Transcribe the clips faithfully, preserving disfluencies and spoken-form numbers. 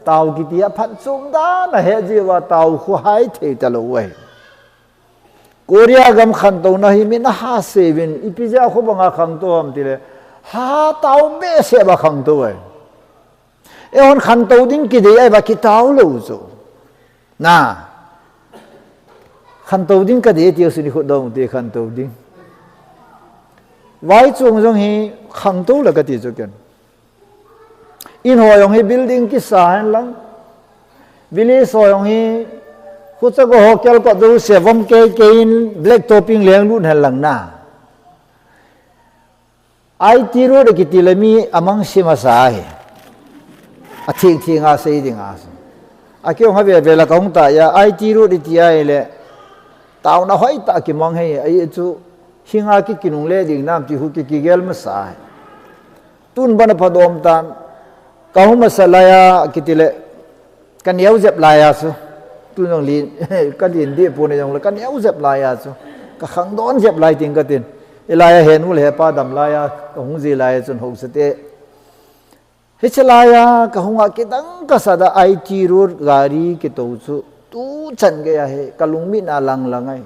Tao kiti a phatchom dan ahe jeh uva tao khu hai thei talou ahi. Korea gam khantouna hi min aha seuvin, ipi jeh a khu banga khantou ham tile, ha tao behseh a khantou ahi. Eihon khantou ding kidei ahi ba kitao lou chu. Na. Khantou ding kadei tiu suni khut dong ti khantou ding. Vaichong jong hi khantou la kati chu ken. In ho jong hi building kisa hen lang. Village ho jong hi khucha go ho kel ko do se vom kei kei in black topping leng lut hen lang na. I T road kiti le mi amang sim asa hi. A thing thing a sei ding a. A keu ha ve ve la ka hung ta ya I T road iti ai le. Tauna hoi ta kimang hei ai chu hinga ki kinung le ding nam ti hu ki kigel masa hi. Tun bana phadom tan, ka hung masa laiya kiti le, ka neo jep laiya chu. Tun jong lin, ka lin di pu ne jong le, ka neo jep laiya chu. Ka khangdon jep lai ting katin. Ilaiya henu le hepa dam laiya, ka hung ji laiya chun ho sate. Hiche laiya, ka hunga kidang kasa da I T road gari kitou chu. Tu chan geiya hi, ka lungmit na lang lang ai.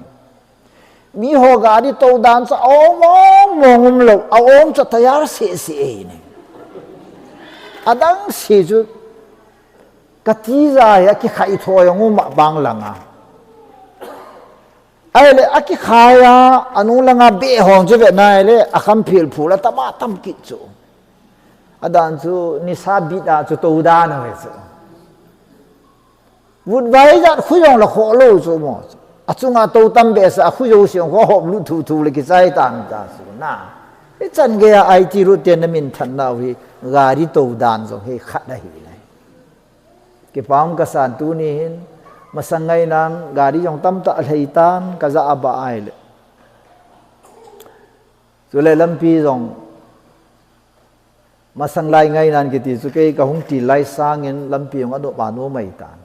Mi ho gari tou dan chu a om om mong um lou, a om chu tayar se se ahi ne. Adang se chu ka tija hi a kikhai tho jong um a bang langa. Ahile a kikhai a, a nung langa be hong chu ve na ahile a kham phil phul a tam a tam kit chu. Adan chu nisa bit a chu tou dan ahi chu. Vut vai jat khu jong la kho lou chu mo. A chunga tou tam behseh a khu jo siang khu hop lut thu thu le kichai tan ta su na. I chan geiya I T road te na min than nau hi gari tou dan jong hi khat ahi le. Kipah um kasan tuni hin masang ngai nan gari jong tam ta lhei tan ka ja a ba ai le. Chule lampi jong masang lai ngai nan kiti chu kei ka hung til lai sangin lampi jong a nop a nom mai tan.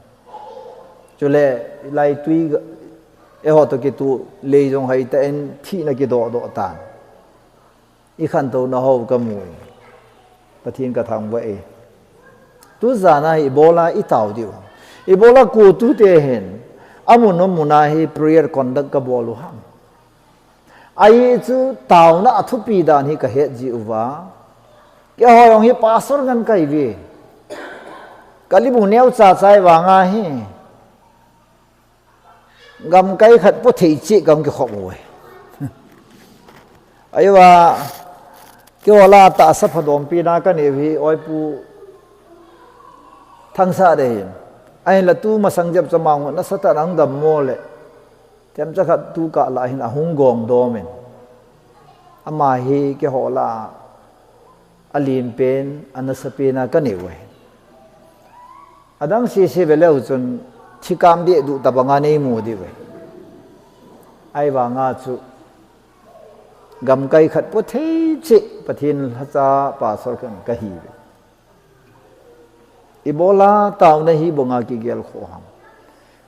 Chule lai tui ga, eiho to kitu lei jong hai ta in thina kidoh doh tan. I khantouna ho ka mu. Pathen ka thangvah e. Tu jan a hi ibola i tao diu. Ibola ko tu te hin. Amun amun a hi prayer conduct ka bol u ham. Ahi chu taona a thupi dan hi ka het ji uva. Keiho jong hi pastor ngen kahi ve. Ka libu neo cha chai vanga hi. Gamkai khat po thei cheh ka hung kikhop uve. Ahi va, keiho la tahsa phadompi na ka neiu hi, Oipu Thangsah de hin. Ahinla tu masang jep cha mang nasa tah a hung dammo le. Themcha khat tu kah la hin a hung gong dom in. Ama hi keiho la a len pen, a nasa pen a ka neiu ahi. Adang sese ve leu chun thikam deh duh tabang a nei mu diu ahi. Ahivanga chu gamkai khat po thei cheh Pathen lhacha pastor khat ka hi ve. Ibola taona hi banga kigel kho ham.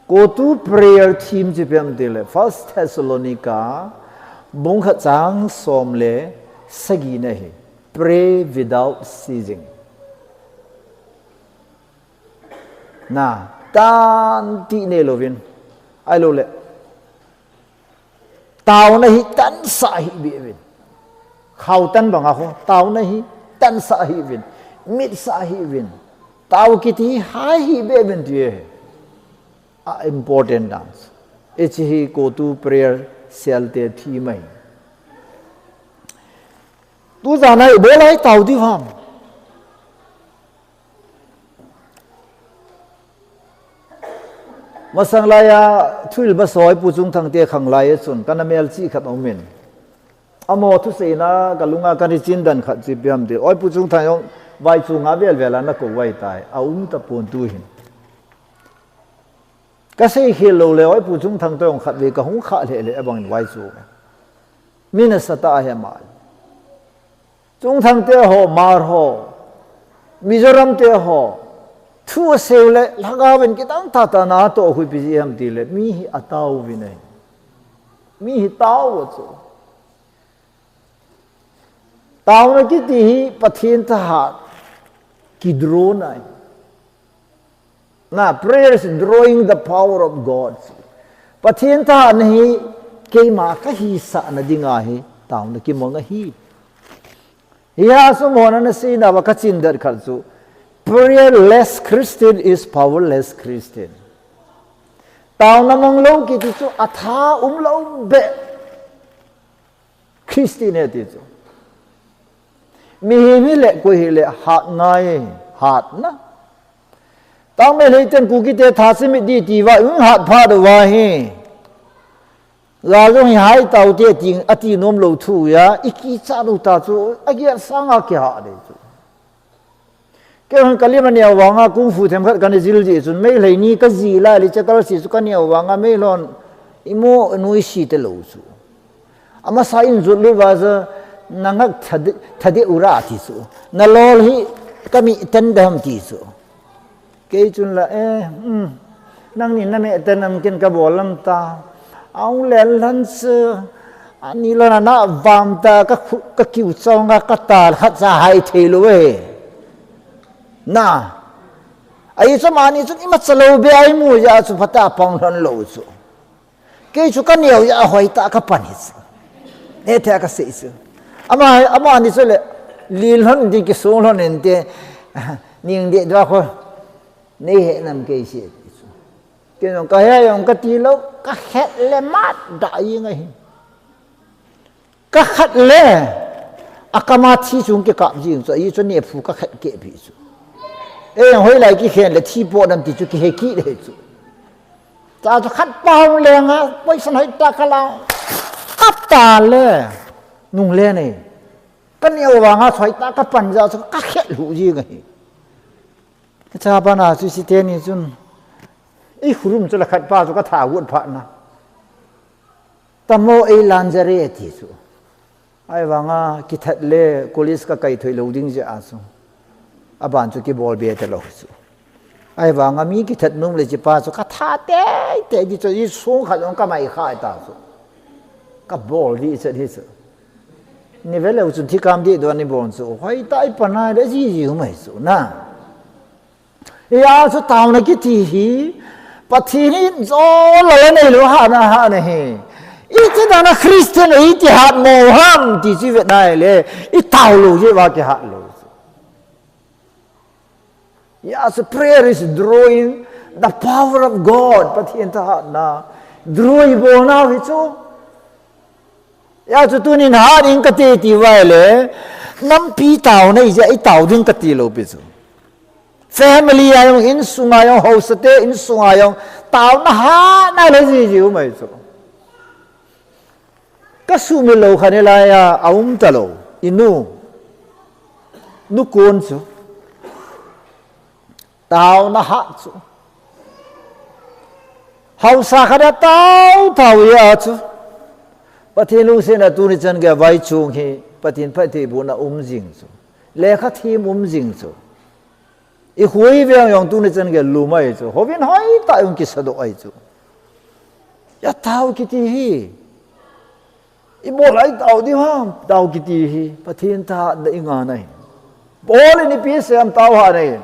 Ko tu prayer theme chu ipi ham tile First Thessalonica bung khat chang som le sagi na hi. Pray without ceasing. Na, tan ti nei louvin. Ahilou le. Taona hi tansah hih beh uvin. Khau tan banga kho, taona hi tansah hih uvin. Mitsah hih uvin. Tao kiti hi hai hih beh uvin ti e. A important dance. Hiche hi ko tu prayer cell te theme ahi. Tu jan a ibola i tao diu ham. Masang laiya thuhil ba soi Pu Chungthang te khang lai a chun, ka na melchih khat aum in. Amaho thuseina ka lunga ka ni chin dan khat chu ipi ham ti. Oi Pu Chungthang jong vai chunga vel vel a na kou vai tai. A um tapon tu hin. Ka sei khel lou le, Oi Pu Chungthang toh jong khat ve ka hung kha lheh lheh a bang in vai chu. Mi nasa tah ahi ama. Chungthang te ho, Hmar ho, Mizoram te ho, thu asei u le, lhagao in kidang tah tah na atoh khu ipi jeh ham ti le, mi hi atao uvin ahi. Mi hi tao u chu. Taona kiti hi Pathen thahat kidro na ahi. Na, prayer is drawing the power of God. Pathen thahatna hi keima kahisahna dinga hi taona kimang ahi. Hia sung hon ana seinauva kachin det khat chu, prayerless Christian is powerless Christian. Taona manglou kiti chu atha umlou beh Christian ahi ti chu. Mihem hile koi hile hat ngai, hatna. Tangmei lei ten Kuki te tha chimit ding tiuva, um hat phat uva hi. Ga jong hi hai tau te ting, ati nom lou thu a, i kichat lou ta chu, agel sanga kiha ding chu. Kei hon kalim aneo vanga kung fu themkhat kana jil jeh chun, Meitei ni kaji lai le chakal si chu kaneo vanga Meilhon, imo nuisi talou chu. Amasa in jot lut uva chu, nangak thade, thade ura ti chu. Nalol hi kami ten dam ti chu. Kei chun la, eh, um, nangni nameh ten am ken kabol lam ta. Aung len lan chu, ani lona na vam ta, ka khu, ka kiu chonga katal khat cha hai thei lou e. Na. Ahi chu mani chun imacha lou beh a imu jeh a chu phatah a pang lhon lou chu. Kei chu kaneo jeh a hoitah a kapan hi chu. Neithei a kasei chu. Ama, amani chu le, lil lhon ding kisung lhon inte, ning deh dua kho, nei he nam kei se ti chu. Kei jong kahe jong kati lou, kakhet le mat da jeng ahi. Kakhat le, akama thi chung kikap jing chu, ahi chu nephu kakhet keh pi chu. Ei, hoilai kikhen le thi po nam ti chu kihe kit le chu. Cha chu khat pa hung lenga, poison hoitah kala, kap ta le, nung le nei. Kaneo vanga hoitah kapan jeh chu kakhet lhu jing ahi. Kacha bana chu siteni chun, i khurum chu la khat pa chu katha got phat na. Tamo ei lanjare ti chu. Ahivanga kithat le college kakai thei lou ding jeh a chu. Aban chu kibol be talou chu. Ahivanga mi kithat nom le chi pa chu katha teitei di chu i sung khat jong kamai kha ta chu. Kabol di chu di chu. Ni ve leu chun thikam di do ni bon chu. Hoitah i panai le jiji umai chu na. Hia chu taona kiti hi, Pathen hi jol la nei lou hatna, hatna hi. Iti dan a Christian iti hat mo ham ti chu i vet nai le, i tao lou jeh uva kihat lou. Hia chu prayer is drawing the power of God, Pathen thahatna. Draw i bolna hi chu. Hia chu tunin hat ing kati ti uva le, nampi taona i jeh a i tao ding kati lou pi chu. Family a jong, insung a jong, haosa te insung a jong, taona hatna le jiji umai chu. Ka sumil lou khat nilai a, aum talou, i nu. Nu kon chu. Taona hat chu. Haosa khat a tao, tao hia chu. Pathen lungsetna tuni chan gei a vai chung hi, Pathen phattheibohna um jing chu. Lekha them um jing chu. I hui veng jong tuni chan gei a lum ahi chu. Houbung hoitah jong kisa doh ahi chu. Hia tao kiti hi. I bol a i tao ding ham, tao kiti hi, Pathen thahatna i ngan ahi. Paul in ipi asei ham, tao hat ahi.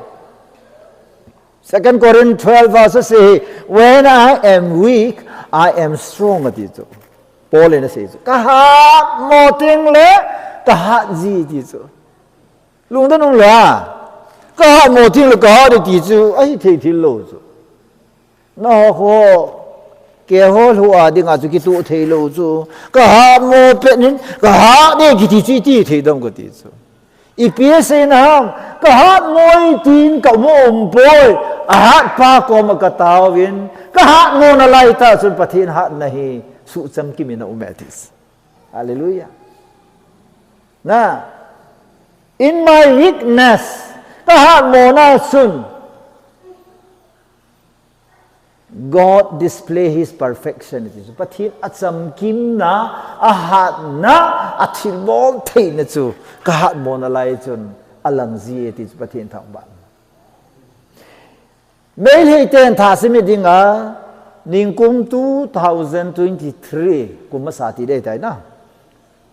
Second Corinth twelve verse six, "When I am weak, I am strong," ati chu. Paul in asei chu. Ka hat mo teng le, ka hat ji ti chu. Lungdon um la. Ka hat mo teng le, ka hat ji ti chu. Ahi thei thil lou chu. Nangho, keiho lhu a dinga chu kitoh thei lou chu. Ka hat mo pet in, ka hat e kiti chu iti thei dem kati chu. Ipi asei na ham, ka hat mo e tin ka um poi, ahat pa koma ka tao in, ka hat mo nalai tah chun Pathen hatna hi suhcham kimin a um e ati. Hallelujah. Na, in my weakness, ka hat mo na chun, God display his perfection. Pathen achamkimna, ahatna, athilbol theina chu, ka hat mo nalai chun, alang ji e ti chu Pathen thangvah. Meitei ten tha chimit dinga, ningkum two thousand twenty-three, kum masa ti dei tai na.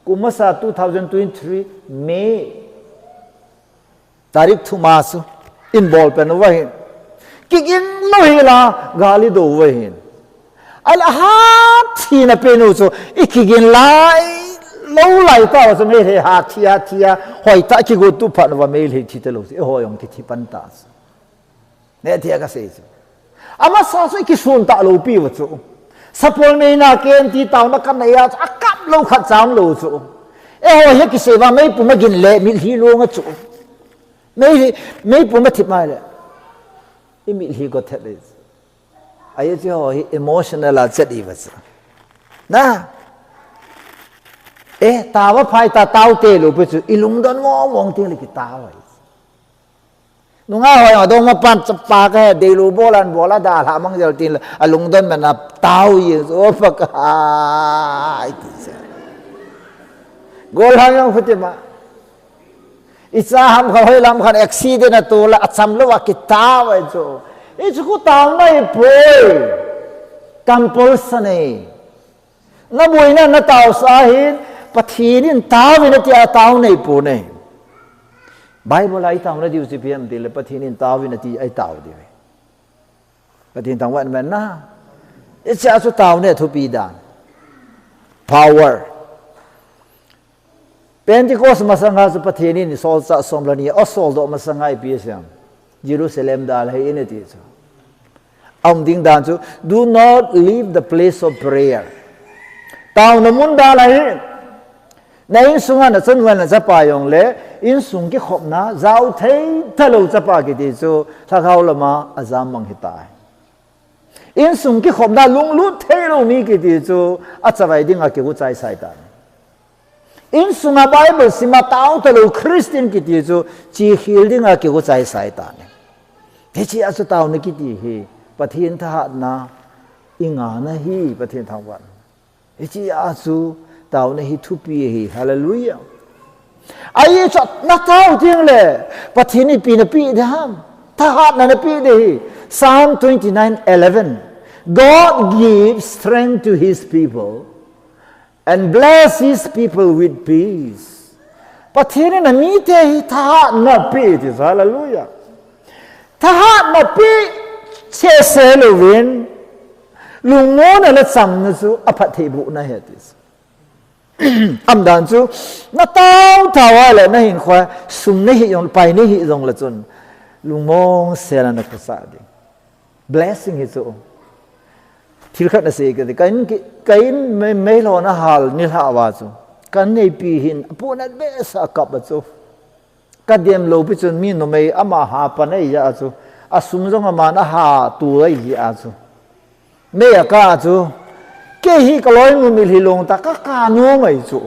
Kum masa two thousand twenty-three, May. Tarik thum a chu, in ball pen uva hin. Kigin lou hi la, gal i do uva hin. Ahile ahat hina pen u chu, i kigin lai, lou lai tah uva chu, Meitei hat hi, hat hi a, hoitah kigot tu phat uva Meitei thi talou chu, eiho jong kithi pan ta chu. Neithei a kasei chu. Amasa chu i kisun talou pi uva chu. Sapol meina ken ti taona kanei a chu, akap lou khat chang lou chu. Eiho hi kisei uva meipum a gin le, mitlhi long a chu. Mei, meipum a thip mai le. I mitlhi go thet le. Ahi chu ho hi emotional a chet i va chu. Na. Eh, tao a phai ta tao te lou pi chu, i lungdon mong mong ting le kitao ahi. Nunga hoi a dong ma pan chapa ka he, dei lou bol an bol a da la mang jel tin le, a lungdon man a tao i, o Pakai ti se. Gol hang jong phuti ma. I cha ham kha hoi lam khan accident a tu la, a cham lou a kitao ahi chu. I chu khu taona ahi poi. Compulsion ahi. Na boina na taosah hin, Pathen in tao in ati a tao nei pon ahi. Bible a i taona diu chu ipi ham ti le, Pathen in tao in ati a i tao diu ahi. Pathen thangvah in um hen. Hiche a chu taona thupi dan. Power. Pentecost masanga chu Pathen in solchah som le ni a asol doh masanga ipi asei em? Jerusalem dalha in ati chu. A um ding dan chu, "Do not leave the place of prayer." Taona mun dalha in. Na insunga na chanu le na chapa jong le, insung kikhopna, jao thei talou chapa kiti chu, lhagao lama ajam mang hita. Insung kikhopna lunglut theilou mi kiti chu achavai dinga kigu chai sai tan. Insunga Bible sima tao talou Christian kiti chu chekhel dinga kigu chai sai tan. Hiche a chu taona kiti hi Pathen thahatna i ngahna hi Pathen thangvah. Hiche a chu taona hi thupi ahi. Hallelujah. Ahi chu na tao teng le, Pathen in ipi napeh ding ham? Thahatna napeh ding ahi. Psalm twenty-nine eleven. God gives strength to his people and bless his people with peace. Pathen in amite hi thahatna pe ti chu, hallelujah. Thahatna pe cheh se louvin, lungmonna le chamna chu aphattheibohna ahi ti chu. Aum dan chu, na tao tao a le na hinkhoa sum nei hih jong, pai nei hih jong le chun, lungmong sela na khosa ding. Blessing hi chu. Thil khat na sei kati, ka in, ka in mei, meilhon ahal nilhah uva chu. Ka inneipi hin, apohnat behseh a kap a chu. Ka dem lou pi chun mi numei ama ha pan ahi jeh a chu. Asum jong aman aha tu ahi jeh a chu. Mei a kah a chu. Kei hi ka loinu mitlhi long ta ka kap nom ahi chu.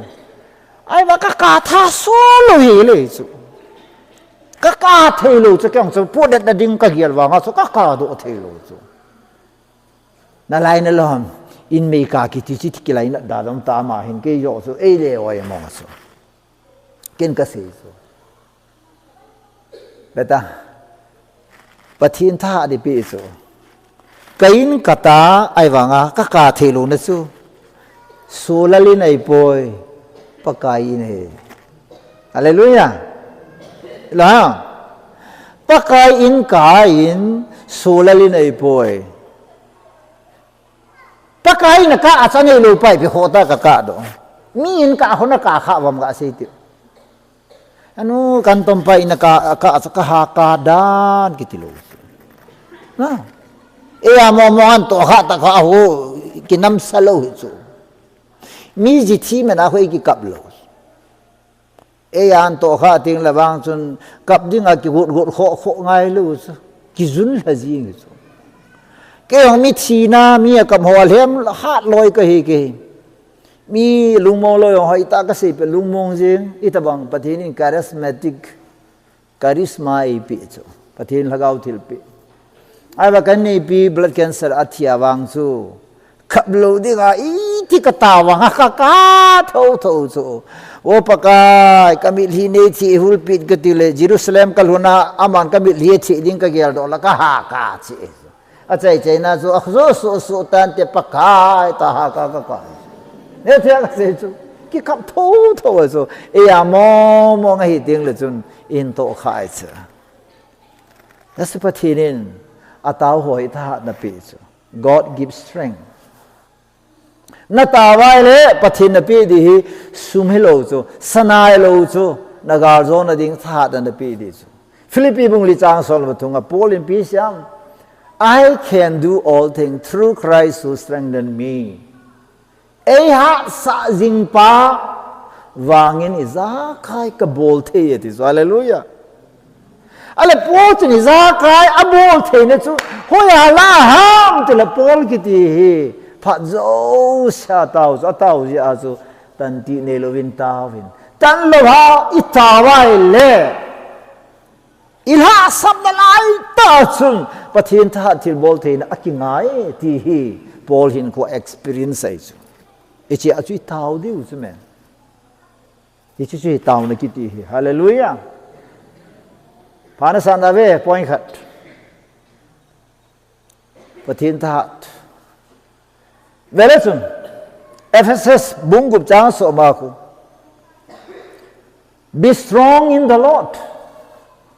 Ahivang ka kap tha so lou hile chu. Ka kap thei lou chu kei jong chu pohnatna ding ka gel vang a chu ka kap doh thei lou chu. Nalai nalom, in mei kap kiti chu ti kilainat da dong ta ma hin kei joh chu ei le oi mong chu. Ken ka sei chu. Beta, Pathen thahat ding pe chu. Ka in ka ta ahivang a ka kap thei louna chu. Solar in ahipoi, Pakai in ahi. Hallelujah. Lo ha. Pakai in kap in, solar in ahipoi. Pakai in akap a chu anei lou pai pi kho ta ka kap doh. Mi in kap ho na kap kha uvam ka sei ti. Anu kan tom pa in akap, akap a chu ka ha kap dan kiti lou. Na. Eia mong mong an toh kha ta kha ho kinamsa lou hi chu. Mi ji thi man a ho ei kikap lou. Eia an toh kha teng le vang chun kap dinga kigot got khoh khoh ngai lou chu. Kijun lha jing chu. Kei jong mi thina, mi akap ho a lhem hat loi ka hi kei. Mi lungmong lou jong hoitah ka sei peh lungmong jing. Itobang Pathen in charismatic, charisma eipeh chu. Pathen lhagao thilpeh. Ahivang ka inneipi blood cancer a thi a vang chu. Kap lou dinga iti ka tao vang a ka kap tho tho chu. O Pakai, ka mitlhi nei thi hulpeh kati le, Jerusalem ka lhun a, aman ka mitlhi thi ding ka gel doh la ka ha kap che. Achai chaina chu, a jo so so tan te Pakai ta ha kap ka kap. Neithei a ka sei chu, kikap tho tho chu. Eia mong mong ahi teng le chun, in toh kha ahi chu. Jesu Pathen in, Atao ho hi thahatna pe chu. God gives strength. Na tao vai le, Pathen na pe di hi, sum hilou chu, sana hilou chu, na galjona ding thahatna na pe di chu. Philippi bung li chang som le thum a Paul in ipi asei em? "I can do all things through Christ who strengthen me." Ei hatsah jing pa vangin ijakai ka bol thei e ti chu. Hallelujah. Ahile Paul chun ijakai a bol theina chu hoiya la ham tile Paul kiti hi phat jousea tao chu, atao jeh a chu tan ti neilouvin taovin. Tan lou ham itao vai le. Ilhahsamna lai tah chun Pathen thahat thilbol theina akingai ti hi Paul hin khu experience ahi chu. Hiche a chu itao diu chu me. Hiche chu hi taona kiti hi. Hallelujah. Phat na sa na ve, point khat. Pathen thahat. Vele chun, Ephesus bung gup chang som a khu. "Be strong in the Lord."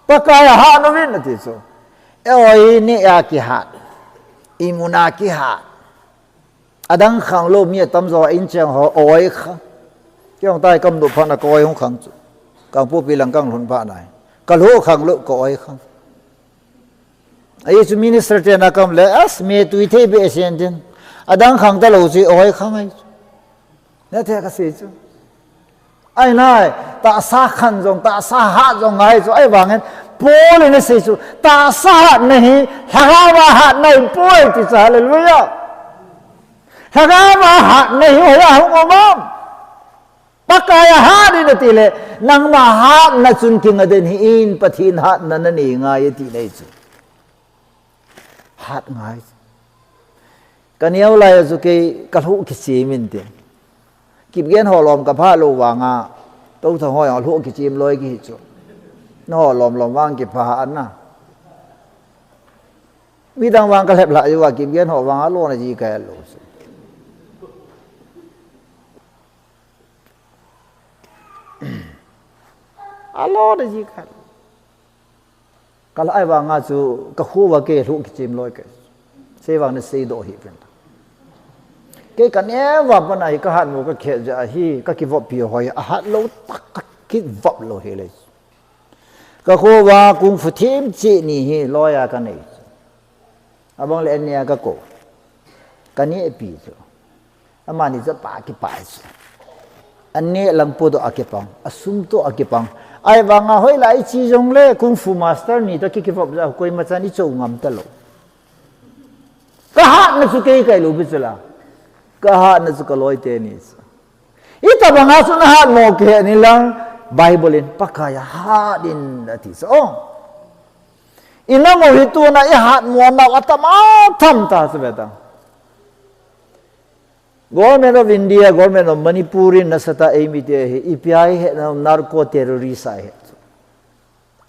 Pakai a hat uvin ati chu. Eiho hi neh a kihat. Imun a kihat. Adang khang lou mi atam jo a in cheng ho oi kha. Kei jong tai kam duh phat na ka oi hung khang chu. Kangpokpi lang kang lhun phat na hi. Ka lhuh khang lou ka oi khang. Ahi chu minister te na kam le, as me tui thei behseh in tin. Adang khang talou chu oi khang ahi chu. Neh thei ka sei chu. Ahi nai, tahsa khan jong, tahsa hat jong ngai chu. Ahivangin, Paul in asei chu, tahsa hatna hi, lhagao a hatna ahipoi ti chu, hallelujah. Lhagao a hatna hi, hoiya hung um am? Pakai a hat in ati le, nangma hatna chun kinga den hih in, Pathen hatna na nei ngai ati nei chu. Hat ngai. Ka neo lai a chu kei ka lhuh kichem in tin. Kipgen ho lom ka pha lou vang a, Touthang ho jong lhuh kichem loi kihi chu. Na ho lom lom vang kipha a na. Midang vang ka lhep lhah jiu a, Kipgen ho vang a lona ji ka lou chu. A lona ji ka. Ka la ahivang a chu ka khu va kei lhuh kichem loi kei. Sei vang na sei doh hih pen. Kei ka neo va pat a hi ka hatmo ka khe jeh a hi ka kivop pi hoi a hat lou tak ka kivop lou hi le. Ka khu va kung fu thim chi ni hi loi a ka nei. Abang le an neh a ka kou. Ka neh pi chu. Amani chu apa kipah chu. An neh lang pu toh akipang, a sum toh akipang. Ahivang a hoilai chi jong le kung fu master ni toh ki kivop jeh a koima chan i cho ngam talou. Ka hatna chu kei kai lou pi chu la. Ka hatna chu ka loi teni chu. Itobang a chu na hatmo kei ni lang Bible in Pakai a hat in ati chu. Oh. I na mo hi tuna i hatmo nau atam atam ta chu ve ta. Government of India, Government of Manipur in nasatah a eimi te hi, ipi a hi hetna narco terrorist a hi.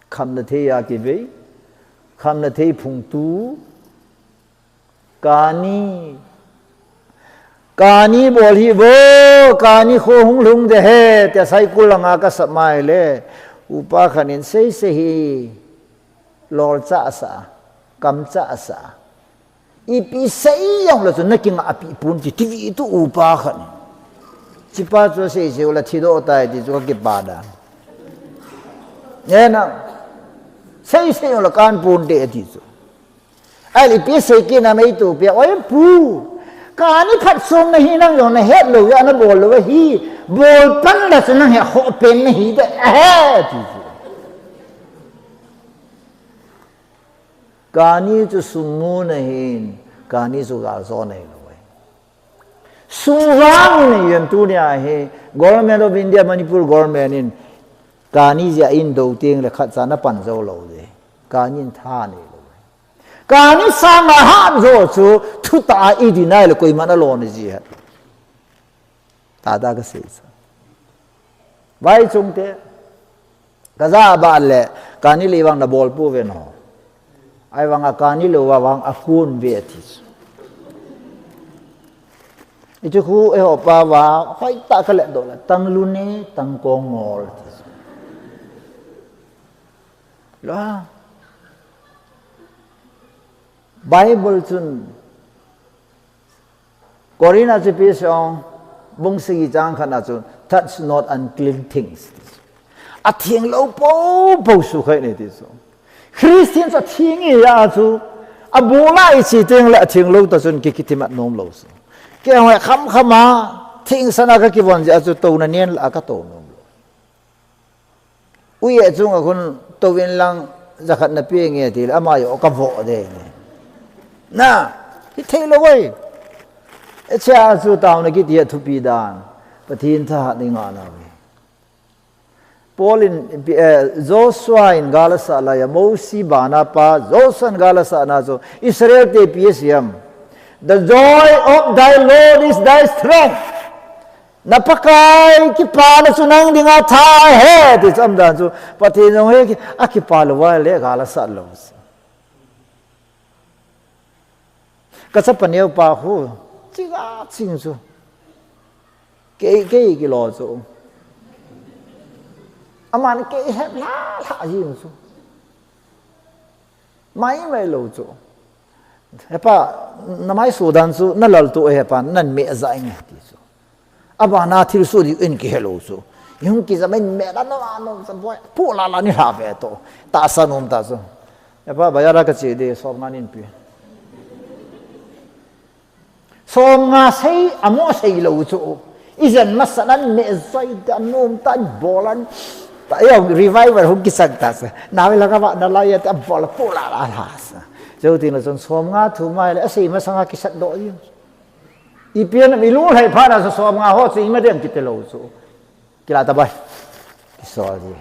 Khamna thei a kivei, khamna thei phungtu, kani, kani bol hi vo, kani kho hung lhung de he, tia Saikul langa ka sap mai le, upa khat in sei sei hi, lol cha sa, kam cha sa. Ipi sei jong le chu na kinga api pon ti, ti ve tu upa khat. Chipa chu sei sei u le thi doh tai ti chu ka kipa dan. Nge na, sei sei jong le kan pon te ti chu. Ahile ipi sei kit na mei tu pi a, oi pu. Kani phat som na hi nang jong na het lou, ana bol lou hi. Bol pan la chu nang he ho pen na hi de. Eh, ti chu. Kani chu sum muna hin, kani chu galjona hilou. Sum vang in tunia hi, Government of India, Manipur Government in, kani jeh a in do teng le khat cha na pan jou lou de. Kani in tha neilou. Kani sanga hat jo chu, thutah a i deny le koiman alona ji he. Tata ka sei sa. Vaichung te, ka ja ba le, kani le vang na bol pu ve no. Ahivang a kani le va vang a kun ve ti. I chu khu e ho pa va, hoi ta ka le do la, tang lu ne, tang ko ngol ti. Lo ha. Bible chun Korin a chu ipi asei em, bung sagi chang khat na chu, "Touch not unclean things." Atheng lou popo sukhai nei ti chu. Christian chu atheng ahi a chu, abul a iche teng le atheng lou tah chun ki, kithimat nom lou chu. Kei hoi kham kham a, theng san a kakivon jeh a chu touna nen la a katou nom lou. Ui e chunga khun tou in lang jakhat na pe nge ti le ama jong kavoh de nge. Na, hithei lou oi. Hiche a chu taona kiti a thupi dan. Pathen thahat i ngah nau ve. Paul in, eh, Joshua in gal asah lai a, Mosi bana pa, Joshua in gal asah na chu, Israel te ipi asei em. "The joy of thy Lord is thy strength." Na Pakai kipana chu nang dinga tha ahi, ti chu umdan chu, Pathen jong hi ki, akipa lou va le gal asah lou. Ka chapa neo pa khu, ching a ching chu. Kei, kei kilo chu. Aman kei het lha lha jing chu. Mai mai lou chu. Hepa, na mai sudan chu, na lal tu hepa, nan me za ing ti chu. Abana thilsoh ding in kihe lou chu. Hung kija mai me la no, no, sa boi. Pu la la ni ha ve to. Tahsa nom ta chu. Hepa, bazar a kache ding, som nga nin pe. Som nga sei, amo sei lou chu. Ijen masa nan me zai da nom ta bolan. Ta, eh, revival hung kisang ta sa. Na ve la ka va, na la ya ta bola pu la la la sa. Jou tin la chun som nga thu mai le, asei masanga kisat doh jing. Ipi ham ilunglhai phat a chu som nga ho chu ima ding kiti lou chu. Kila ta bai. Kisol ji.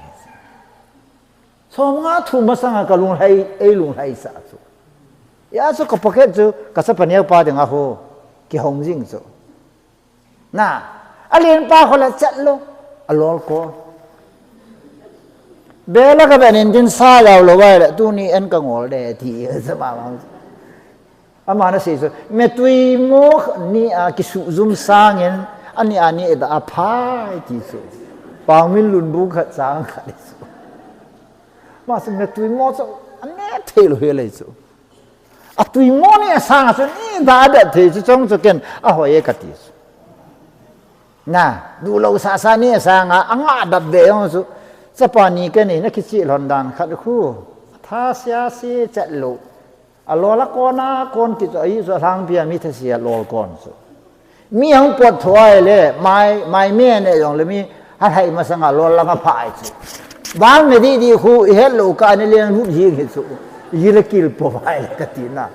Som nga thu masanga ka lunglhai, eilunglhai sa chu. Hia chu ka pocket chu ka chapa neo pa dinga ho. Kihong jing chu. Na, alen pa kho la chat lou. Alol ko. Bela ka ben in din sa jao lou vai le, tuni en ka ngol de ti, sa ma ma. Ama na sei chu, me tui mo ni a kisu jum sangin, ani ani da a phai ti chu. Pang min lun bu khat sang khat chu. Ma chu me tui mo chu, ane thei lou he lei chu. Atui mo ni asang a chu ni da da thei chu chong chu ken ahoi e kati chu. Na, du lou sa sa ni asang a, anga dap ve jong chu. Chapa ni ken ni na kichi lhon dan khat khu. Tha sia si chat lou. Alol a kon a kon ti chu ahi chu alhangpi a mi tha sia lol kon chu. Mi hung pot thuai le, mai, mai me ne jong le mi, ha hai masanga lol langa phai chu. Bang me di di khu, i het lou ka ni leng lut jing hi chu. I le kil po vai le ka ti na.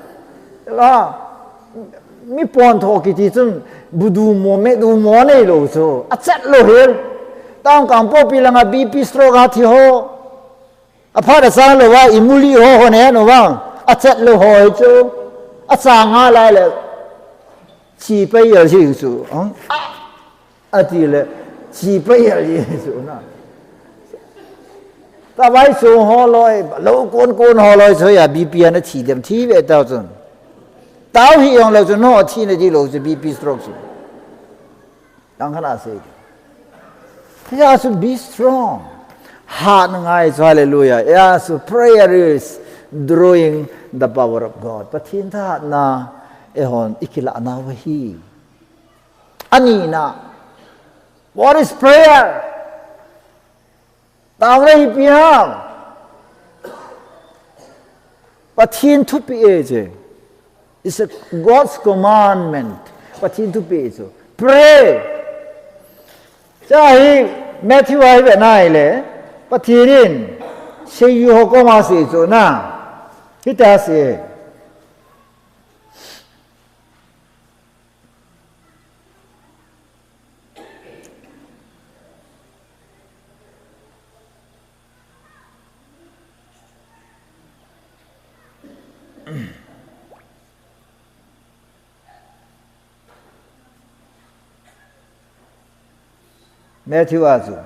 La, mi pon tho kiti chun, bu du mo, me du mo nei lou chu. A chat lou hel. Tang kang po pi langa B P stroke a thi ho. Aphat a chang lou va, imuli ho ho ne no vang. A chat lou ho hi chu. A chang a lai le. Chi pai yal jing chu. Ang. Ati le. Chi pai yal jing chu na. Ta vai chu ho loi, lou kon kon ho loi chu ya B P ana thi dem thi ve ta chun. Tao hi jong lou chu no thi na di lou chu B P stroke chu. Tang khat a sei. He has to be strong. Hat ngai chu, hallelujah. He has to, prayer is drawing the power of God. Pathen thahatna, eihon, i kilah nau ahi. Ani na. What is prayer? Taona hi ipi ham. Pathen thupeh e che. It's a God's commandment. Pathen thupeh e chu. Pray. Cha hi Matthew a hi ve nai le. Pathen in. Seiyu ho koma sei chu na. Hita sei. Matthew a chu.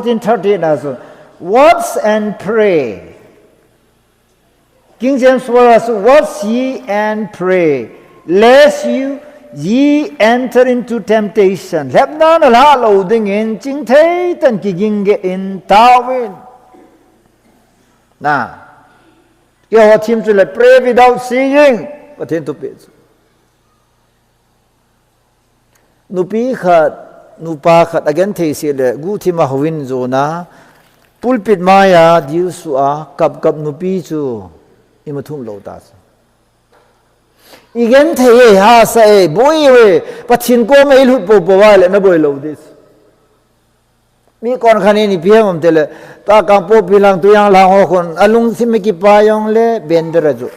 Thirteen thirteen a chu, "Watch and pray." King James Version a chu, "Watch ye and pray, lest you, ye enter into temptation." Lhepna nalhah lou dingin, chingthei tah in kiging geh in taovin. Na. Keiho theme chu le, "Pray without ceasing." Pathen thupeh chu. Nupi khat, nupa khat, agenthei seh le, guhthim a houin jona, pulpit maiya, dilsu a, kapkap nupi chu, ima thum lou ta chu. Igenthei e, hahsa e, boi e, Pathen koma ilut popo uva le, naboi lou ding. Mi konkhat in ipi ham um tile, tua Kangpokpi lang, Tuiyanglhang ho khun, alungthim a kipa jongle, bender a chu.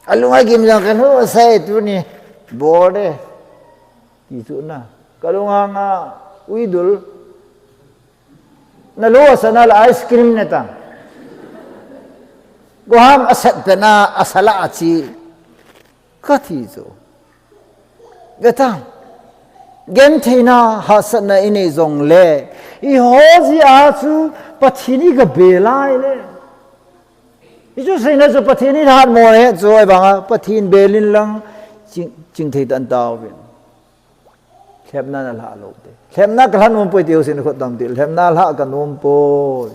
Alung agim jong kalhahsa e tuni, bol e. Ti chu na. Kalung anga, uidul. Nalhahsa na le ice cream ne ta. Goham asat pena, asala achi. Kati chu. Ve ta. Gentheina hahsatna inei jongle, eiho jeh a chu Pathen igabel lai le. Hichu seina chu Pathen ihatmo le chu ahivanga Pathen bel in lang ching, chingthei tah in taovin. Lhepna nalhah lou ding. Lhepna kalhah nom poi ti ho sin khut dom ding. Lhepna lhah kanom poi.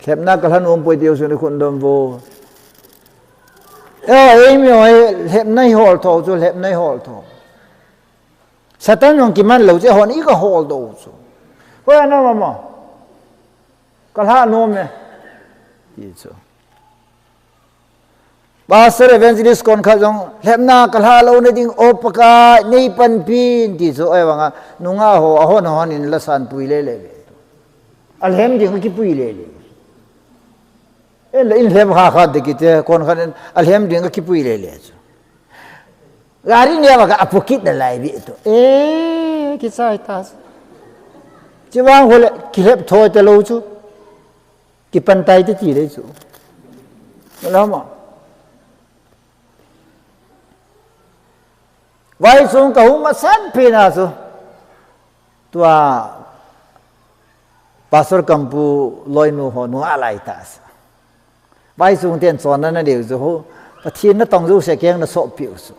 Lhepna kalhah nom poi ti ho sin khut dom vo. Eh, eimi ho, lhepna ihol tho chu, lhepna ihol tho. Satan jong kiman lou chu, hon igahol doh chu. Hoi ana mama. Kalhah nom e. Ti chu. Pastor, evangelist konkhat jong, lhepna kalhah louna ding, O Pakai, neipanpin, ti chu, ahivanga, nungah ho, ahon, ahon in la sanpui lele ve. Alhem ding kipui lele. Ei la in lhem kha kha ding kiti, konkhat in, alhem ding kipui lele chu. Gari neo a ka apukit nalai ve tu. Eh, kichai ta. Chuvang hole, kilhep thoi talou chu. Kipan tai te ti le chu. Lama. Vaichong kahung masan pena chu. Tua Pastor Kampu loinu ho nunga lai ta sa. Vaichong ten chonna nadei u chu ho. Pathen natong jouse keng nasop piu chu.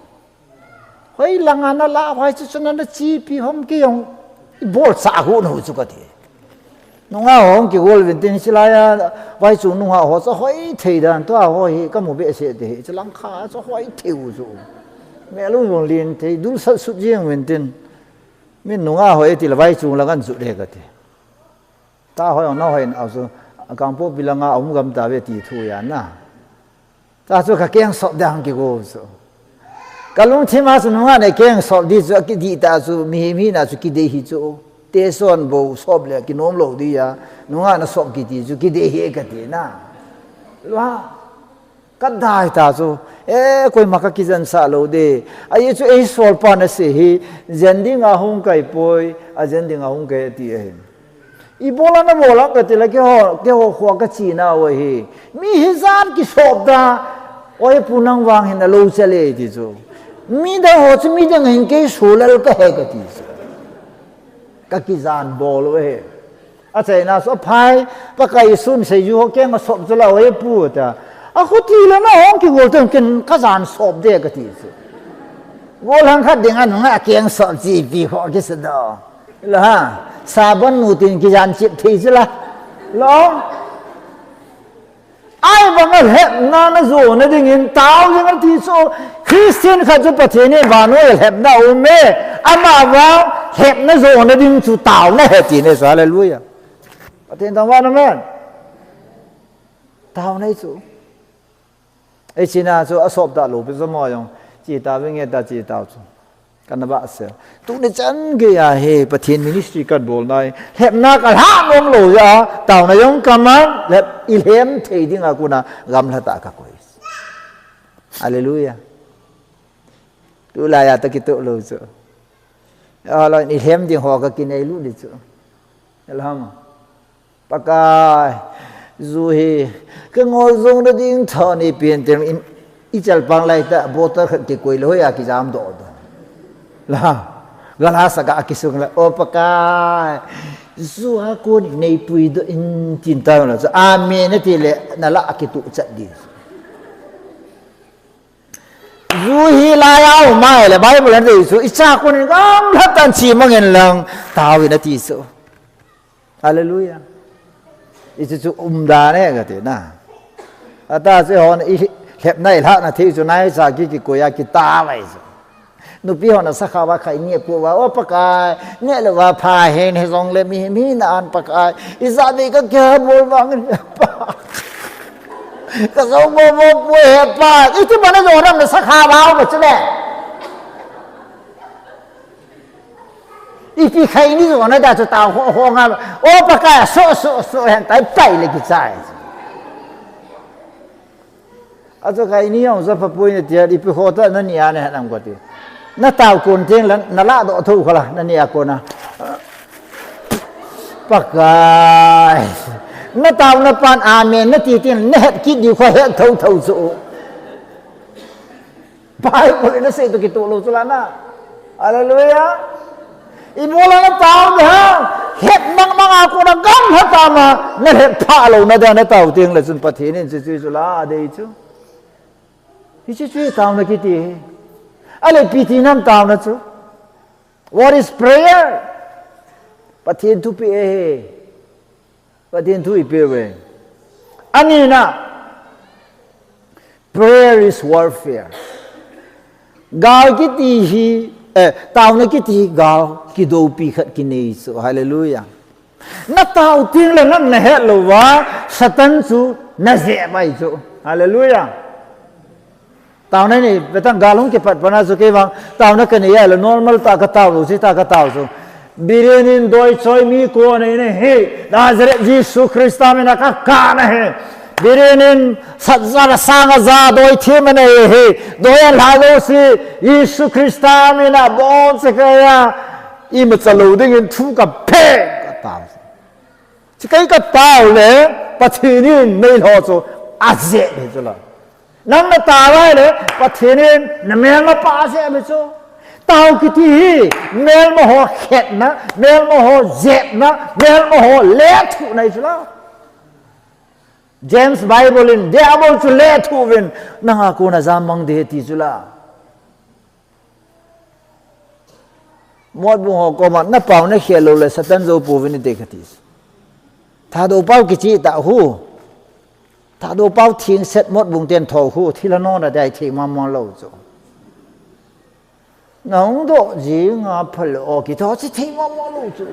Hoi langa nala vai chu chun nachepi hom kei jong. Ibol sa hu nu chu kati. Nungah ho kigol uvin tin, hiche laiya, vaichong nungah ho chu hoithei dan, tua ho hi kamu behseh te hi, hiche langkha chu hoithei u chu. Mel u jong len thei, dulsat sut jeng uvin tin. Min nungah ho e ti le vaichong lang an chu de kati. Tua ho jong nahoi in a chu, Kangpokpi langa aum gam tave ti thu ahi na. Tua chu kakeng sop ding kigol chu. Kalungthim a chu nungah nakeng sop ding chu, akidih ta chu, mihem hina chu kidei hi chu. Teson bou sop le kinom lou ding a, nungah nasop kiti chu kidei hi kati na. Lua, kadei ta chu, eh, koima kakijen sah lou ding. Ahi chu eisolpa nasei hi, jen dinga hung kai poi, ajen dinga hung kai ati ahi. Ibola nabol a kati le keiho, keiho kho kachi nau ahi. Mi hijan kisop da. Oi pu nang vang hin alou chele ti chu. Mi da ho chu mi dang hin kei sulal kahi kati chu. Kakijan bol u ahi. Achaina chu aphai, Pakai sun seiju ho keng asop chu la oi pu ta. Akhuti le nahung kigol teng ken kajan sop ding kati chu. Golhang khat dinga nungah keng sop chepi ho kisa do. Lo ha, sabon nu tin kijan chip thei chu la. Lo. Ahivanga lhepna najona dingin tao jing ati chu, Christian khat chu Pathen in vannoi a lhepna aum e, amavang lhepna jona ding chu taona ahi ti ahi chu, hallelujah. Pathen thangvah in amen. Taona ahi chu. Ei china chu asop talou pi chu mo jong. Chi ta vinge ta chi ta chu. Kana vahse. Tuni chan geiya hi Pathen ministry kabol nai. Lhepna kalhah nom lou jeh a. Taona jong kaman. Lhep ilhem thei dinga kona gamla tah a kakoi. Hallelujah. Tulaiya toh kitoh lou chu. Ahilou in ilhem ding ho kakinei lut ding chu. Elham. Pakai, ju hi, kangol jong nading tho neipen tin, ichalpang lai tah, bottle khat kikoi le hoiya kijam doh doh. La, galhas a ga kisung le, O Pakai, Ju a kon in neipui doh in tin tao la chu. Amen nati le, nalah a kituh chat ding. Ju hi lai a um a ahile, Bible in adei chu, icha kon in gamlhat tah in chemang in lang, tao in ati chu. Hallelujah. Hichu chu umdan e kati na. Atah chu eihon ilhepna ilhahna thei chu naicha ki kikoi a kitao ahi chu. Nupi hon asakha uva khaini akou uva, O Pakai, neh lou uva pha hen, hijongle mihem hina a Pakai, ijat vei kakibol vangin Pa. Kajou bol bol poi he Pa. Iti bana jong nam nasakha uva uva chu le. Ipi khaini jong nada chu tao ho ho nga. O Pakai, so so so hen tai pai le kichai. Achu khaini jong chu apha poi nati a, ipi ho tah nani a nahet nam kati. Natao kon teng le, nalah doh thou khala, nani a kon a. Pakai. Nataona pan amen nati teng, nahet kit diu kho het thou thou chu. Bible in asei toh kitoh lou chu la na. Hallelujah. Ibola natao ding ham. Het mang mang a kon a gamlhat tah a, nalhep phah louna dia natao teng le chun Pathen in hiche chu la adei chu. Hiche chu taona kiti hi. Ahile ipi ti nam taona chu. What is prayer? Pathen thupeh ahi. Pathen thu ipeh uve. Anina, prayer is warfare. Gal kiti hi, eh, taona kiti hi gal kidoupi khat kinei chu. Hallelujah. Natao teng le nang nahet lou uva, Satan chu najep ahi chu. Hallelujah. Taona nei, betang gal hung kipat pat na chu kei vang, taona kanei a le normal tah katao lou, chu tah katao chu. Biren in doi choi mi kon anei ahi, Nazareth Jesu Christa mina kakap ahi. Biren in sat ja le sang ja doi them anei ahi, doi anlha lou si, Jesu Christa mina bon se kaya, imacha lou dingin thu kape, katao. Chu kei katao le, Pathen in meilhou chu ajep ahi chu la. Nang natao ahile, Pathen in namelma pa ajep ahi chu. Tao kiti hi, melma ho khetna, melma ho jepna, melma ho lethuhna ahi chu la. James Bible in, Diabol chu lethuh uvin, nanga kon a jammang ding ahi ti chu la. Motbung ho koma, napao nakhel lou le, Satan jou pouvin nate kati. Thadou pao kichih tah u. Thadou pao thengset motbung ten tho u. Thilha nona dai thei mama lou chu. Nahung doh jing a phalou, kiti chu thei mama lou chu.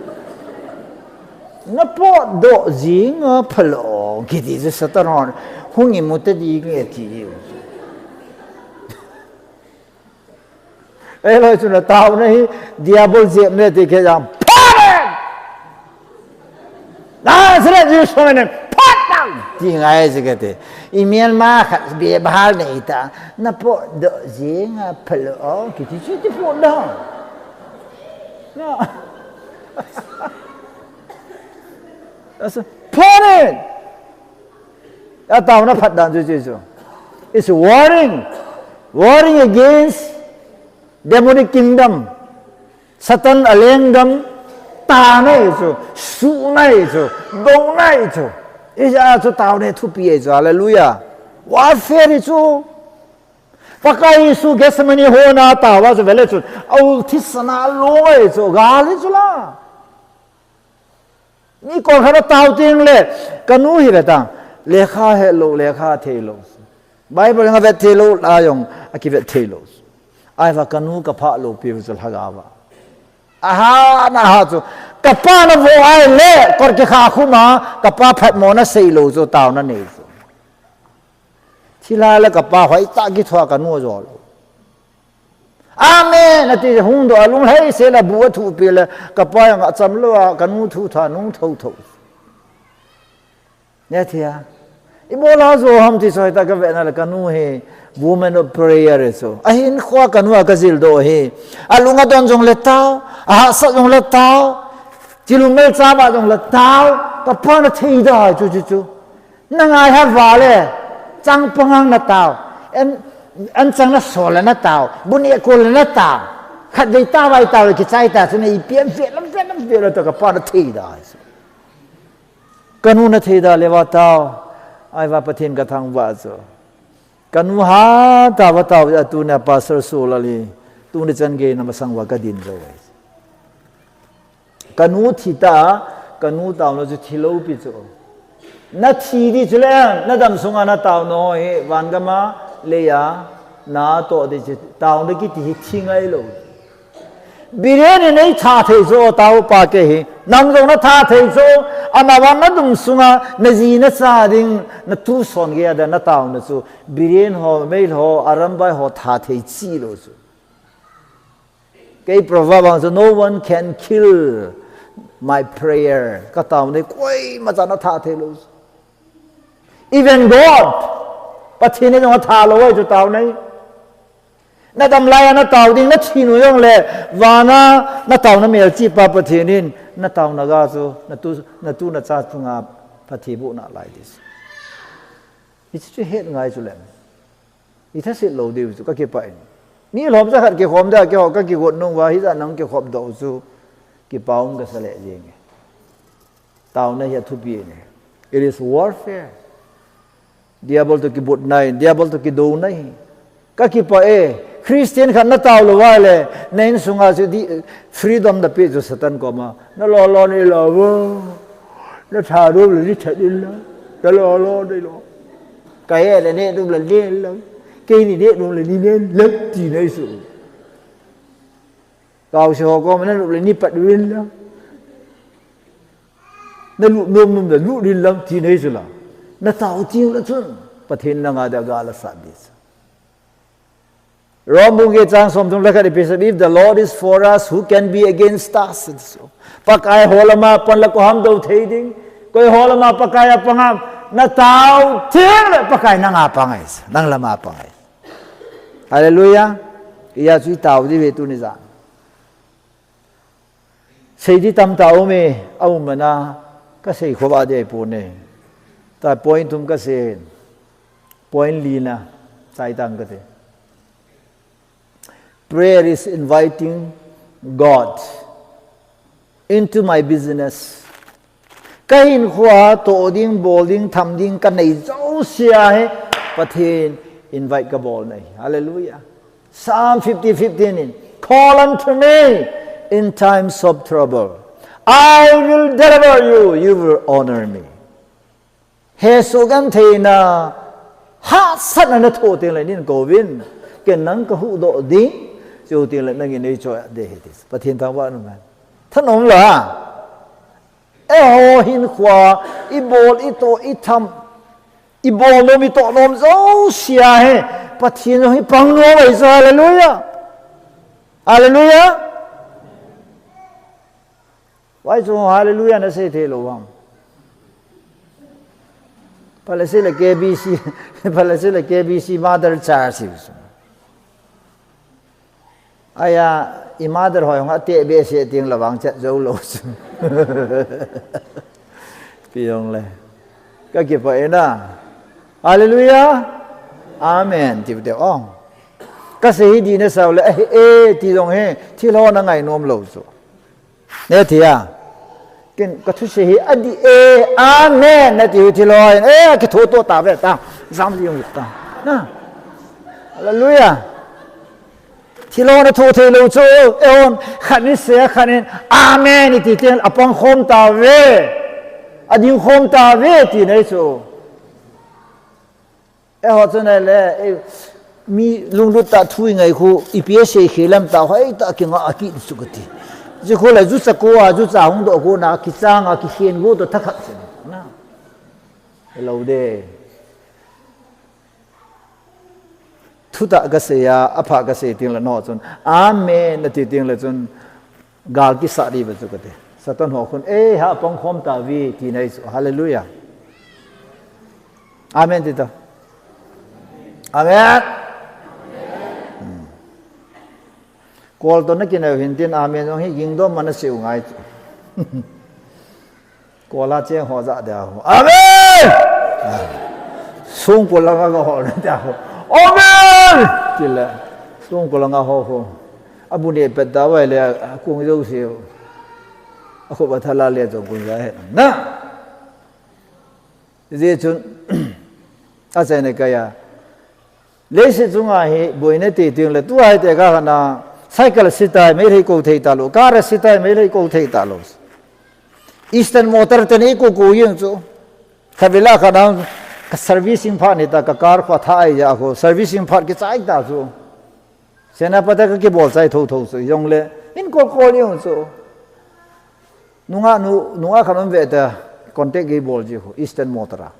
Napotdoh jing a phalou, kiti chu Satan hon. Hung imu tading e ti u. Eiloi chu nataona hi, Diabol jepna ti kei jong, phat! Nazareth Jesu min in, phat tang! Ti ngai chu kati. Imelma khat bebhal nei ta, napotdoh jing a phalou, kiti chu ti potdoh. Na. That's a, phat in! Ataona phatdan chu chu chu. It's warring. Warring against demonic kingdom. Satan alengdam tana ahi chu, suhna ahi chu, douna ahi chu. Hijeh a chu taona thupi ahi chu. Hallelujah. Warfare ahi chu. Pakai Jesu Gethsemane hon a tao a chu vele chun. Aul thisan a long ahi chu. Gal ahi chu la. Mi kol khat atao teng le, kanu hi ve tang, lekha helou, lekha theilou. Bible jong avet theilou, la jong akivet theilou. Ahivang kanu kaphah lou piu chu lhagao a. Aha, naha chu, kapa navoh ahile, kot kikha khum a, kapa phatmo nasei lou chu, taona nei chu. Thilha le kapa hoitah kithoa kanu ajo lou. Amen! Ati hung doh a lunglhai sel a bu athupi le, kapa jong acham lou a, kanu thu tha nung thotho. Nia thia. Ibola jo ham ti soi ta kavena le kanu hi woman of prayer ahi chu. Ahinkhoa kanu a kajil doh hi. Alung adon jongle tao, ahahsat jongle tao, chilungmel chama jongle tao, kapan athei da chu chu chu. Nangai ha vale, changpang ang natao, an, anchang nasol le natao, bu neh kol le natao. Khatvei tavai tao le kichai ta chu nei pian pian lam pian lam pian lam to ka pa na thei da. Ka nu na thei da le va tao. Ai va Pathen ka thangvah chu. Ka nu ha ta va tao a tuni a Pastor Sulal hi. Tuni chan gei na masang va ka din zo ai. Ka nu thi ta, ka nu taona chu thi lou pi chu. Na thi di chu le, na dam sunga na taona ho hi, van gama, leiya, na toh di chu, taona kiti hi thi ngai lou. Biren in ei tha thei chu, tao pa kei hi, nang jong na tha thei chu, ama van na dum sunga, na ji na cha ding, na tu son gei a da na taona chu, Biren ho, Meitei ho, Arambai ho tha thei chi lou chu. Kei proverb ang chu, "No one can kill my prayer." Ka taona hi koima chan a tha thei lou. Even God, Pathen in jong a tha lou ai chu taona hi. Na dam lai a na tao ding, na thi nu jong le, vana na taona melchih pa Pathen in, na taona ga chu, na tu, na tu na cha chunga phatthei boh nalai di. Hichu chu het ngai chu lem. I thasit lou diu chu ka kipah in. Mi lhom cha khat kikhom dia, keiho ka kigot nung uva, hijat nang kikhop doh chu, kipa um ka sa le jeng e. Taona hi a thupi in e. It is warfare. Diabol to kibut nai, Diabol to kido nai. Ka kipah e, Christian khat na tao lou uva le, na insunga chu di, freedom na pe chu Satan koma. Na lo lo nei lou uvo. Na tha dom le ni tha ding lang. Na lo lo nei lou. Ka he le ne dom le ne lang. Kei ni ne dom le ni ne lang ti nei su. Kau se ho ko ma na lut le ni pat win lang. Na lut nom nom le lut win lang ti nei su la. Na tao ting le chun. Pathen na nga da ga la sa di. Rom bung get chang som thum le khat i pi sa, "If the Lord is for us, who can be against us?" Pakai ho lama pan la koi ham do thei ding. Koi ho lama Pakai a pang am. Na tao theng le Pakai na nga pang ai. Nang lama pang ai. Hallelujah. Iya chu i tao di ve tuni jan. Sei di tamtah um e, a um mana, ka sei khova di ai pon e. Ta point thum ka sei, point lina, chai tang ka te. Prayer is inviting God into my business. Ka hinkhoa toh ding, bol ding, tham ding, ka nei jouse a hi, Pathen invite ka bol na hi. Hallelujah. Psalm fifty fifteen in, "Call unto me in times of trouble. I will deliver you, you will honor me." Hesoh gentheina, hahsatna na thoh teng le nei kouvin, ken nang ka huhdoh ding, chuteng le nangin nei choi-at ding ahi ti. Pathen thangvah in um hen. Thanom la. Eiho hinkhoa, i bol, i toh, i tham, i bol nom, i toh nom jouse a hi, Pathen jong hi pang nom ahi chu, hallelujah. Hallelujah. Why chu hallelujah na sei thei lou ham. Phalasi le K B C, phalasi le K B C Mother Church. Aya, i mother hoi hung a te be se ting la vang chat jou lou chu. Pi jong le. Ka kipah e na. Hallelujah. Amen. Ti te ong. Ka sei hi di na sau le, eh, eh, ti jong he, thil ho na ngai nom lou chu. Ne thia. Ken ka thusei hi adih e, amen, nati hi thilhon, eh, kitho to ta ve ta. Jam jing ta. Na. Hallelujah. Thilhon atho thei lou chu, eh, hon, khat in sei, khat in, amen, iti teng, apang khom ta ve. Ading khom ta ve, ti nei chu. Eiho chun ahile, eh, mi lunglut tah thu i ngai khu, ipi asei khel ham tah, hoitah a kinga a kit chu kati. Chu khu le, jucha ko a, jucha hung doh ko na, kichang a, kikhen go toh thakhat chu. Na. Hello de. Thutah ka sei a, apha ka sei teng le nangho chun, amen, nati teng le chun, gal kisah ding ve chu kati. Satan ho khun, eh, ha pang khom ta ve, ti nei chu. Hallelujah. Amen, ti ta. Amen. Hmm. Kol toh na kinai u hin tin, amen, jong hi ging dom mana sei u ngai chu. Kol a cheng ho ja dia ho. Amen! Songkul langa ga ho dia ho. Amen! Ti le. Songkul langa ho ho. Abu ne pet ta vai le, akung jo si. Akhup athala le jo kung ja he. Na. Ji chun. Achaina kaya. Leiset chunga hi boina ti ting le, tu hai te ka hana, cycle sitai, Meitei kou thei ta lo, car sitai, Meitei kou thei ta lo. Eastern Motor te ni kou kou yeng chu. Kavela ka nang, ka servicing phat ni ta, ka car kho tha ai ja ko, servicing phat kichai ta chu. Senapati ka kibol chai tho tho chu, yong le, in kol kol yeng chu. Nunga nu, nunga ka nom ve ta, contact kibol ji ko, Eastern Motor a.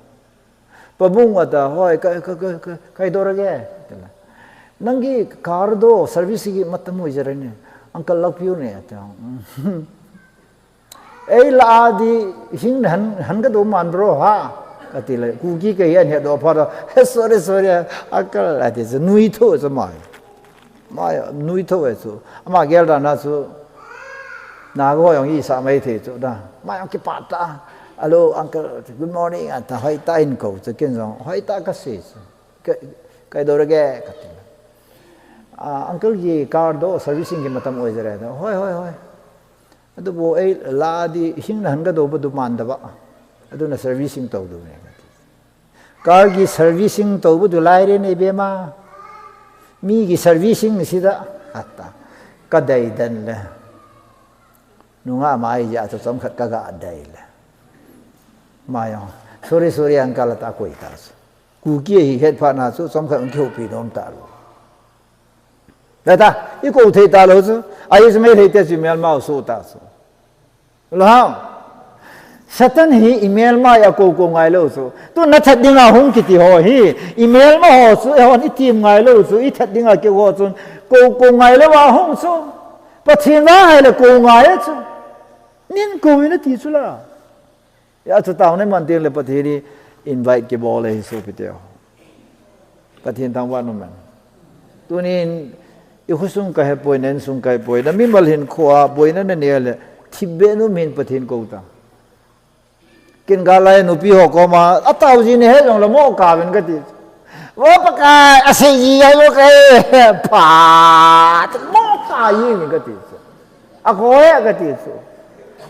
Pabung ata, hoi, ka, ka, ka, ka, kai dor ge. Tela. Nang ki car do, service ki matam hoi jare ne. Uncle love you ne, ata. Ei la di, hing han, han ka do man bro, ha? Ka ti le, Kuki ka hian he do pha do. He, sorry, sorry, uncle, ati, so nui tho, so mai. Mai, nui tho e chu. Ama gel dan a chu. Na go yong i sa mai thei chu da. Mai yong kipat ta. Hello, uncle, good morning, ata hoi ta in ko chu kin jong. Hoi ta ka si chu. Ka, kai dor ge ka ti. Ah, uncle ki car do servicing ki matam oi jare do. Hoi, hoi, hoi. Adu bo ei la di hing na han ka do ba du man da ba. Adu na servicing to du ne. Car ki servicing to bu du lai re nei be ma. Mi ki servicing si da. Ata. Ka dai dan le. Nunga mai ja chu chom khat ka ga dai le. Ma yong. Sorry, sorry, uncle, ata koi ta. Kuki hi het pha na chu chom khat ki hopi nom ta lo. Da ta, i kou thei ta lo chu. Ai chu Meitei te chu Myanmar su ta chu. Lo hao. Satan hi i melma a kou kou ngai lo chu. Tu na that dinga hung kiti ho hi. I melma ho chu, e hon i tim ngai lo chu. I that dinga keu ho chun. Kou kou ngai lo a hung chu. Pathen vang hai le kou ngai a chu. Nin kou in a ti chu la. Ya chu tao ne man ting le Pathen in invite kibol e hi sopi te ho. Pathen thangvah in um hen. Tunin, i khosung ka he poi, na insung ka he poi, na mimal hinkhoa boina na nei le, thipbeh in um hen Pathen kou ta. Ken ka lai nupi ho koma, a tao ji ni he jong le mo ka vin ka ti. Wo Pakai, a sei ji ai wo ka he, pa, mo ka ji ni ka ti. A ko he ka ti chu.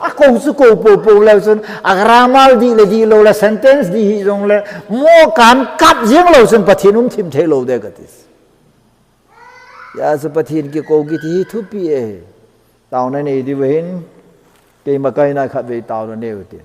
A kou chu kou pou pou leu chun, a grammar di le di lo le sentence di hi jong le, mo kan kap jing lo chun Pathen um thim thei lo de ka ti chu. Ya chu Pathen kikou kiti hi thupi e. Taona nei di vahin, keima kaina khat vei taona nei u tin.